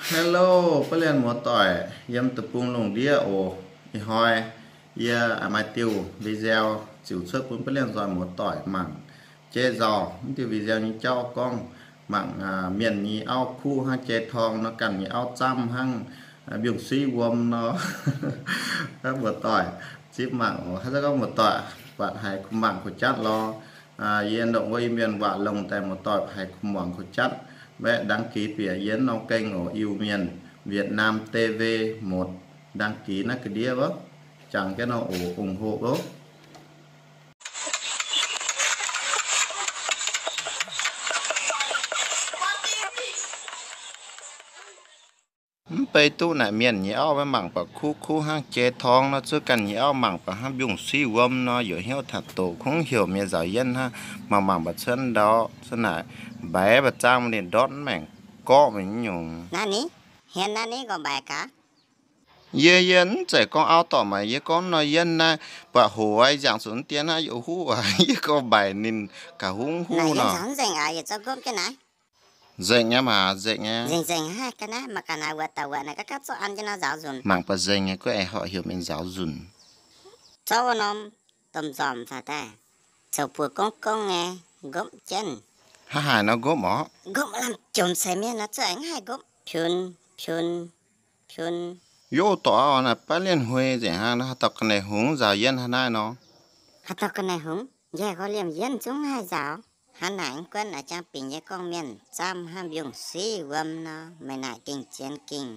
Hello, butv lienh muoz-doic yiem deic-bung lungh ndiev oc. Ih hnoi yie maaih diuh video ziux cuotv bun butv lienh nzoih muoz-doic mangc jei nzauh. Mv diuh video nyei jauv gorngv mangc mienh nyei auv kuv hnangv jai torng nor, ganh nyei auv zaamv hnangv mbiungc-suiv wuom nor. Muoz-doic zipv mangc oc. Hnangv gorngv muoz-doic buatc haiz kuh mangc kuh jatv lorz, yie ndongc wuov Iu-Mienh waac longc daaih, muoz-doic haiz kuh muangx kuh jatv, mbaeqc đăng ký bieqc yie norm kênh oc, Iu-Mienh Việt Nam TV một, đăng ký naaiv ga'ndiev wuov, jangx jienv nor oc, ủng hộ oc. Mv bei duqv naaic mienh nyei auv maiv mangc baac kuv kuv hnangv jai torng nor, zuov ganh nyei auv mangc baac hnangv mbiungc-suiv wuom nor, youc hnyouv taux doqc kungx heuc mienh nzaaux yienv hnangv. Mangc mangc baac cuotv ndau, cuotv naaic mbaix baac zaangv ninh ndortv maengc gorqv mingh nyungc. Naaiv ni, hien naaiv ni gorngv mbaix gaax. Yie, yie mv zeiz gorngv auv dorh maaiz, yie gorngv nor yienv naaiv buatc hoc nziangc zuqc dien hnangv youc huv aac, yie gorngv mbaix ninh gaax hungv huv nor. Nzengc aqv, yietc zungv nzengc nyei maah, nzengc nyei. Nzengc nzengc haih ga'naaiv, mangc gaax naaiv wuov dauh wuov naaiv gauh gauh zorqv an jienv nor nzaaux nzunc. Mangc baac nzengc nyei, guov aengx horpc heuc mienh nzaaux nzunc. Zorqv wuov norm domh nzormc faaux daaih, zoux buoz gongv gongv nyei, nqopv jienv. Hnangv haaix nor nqopv orqc? Nqopv lamh jomc seix mienh nor, zuov aengx haih nqopv. Piun, piun, piun. Youz dorh auv naaic baav lienh huei nzengc hnangv nor, haaix dauh ga'naaiv hungx nzaaux yienv hnangv naaiv nor? Haaix dauh ga'naaiv hungx? Njaih gorqv-liemh yienv zungv haih nzaaux. Hnangv naaic guonv naaic jangx bingx nyei gorngv mienh zaamv hnangv mbiungc-suiv wuom nor, meih naaic gengh zien gengh.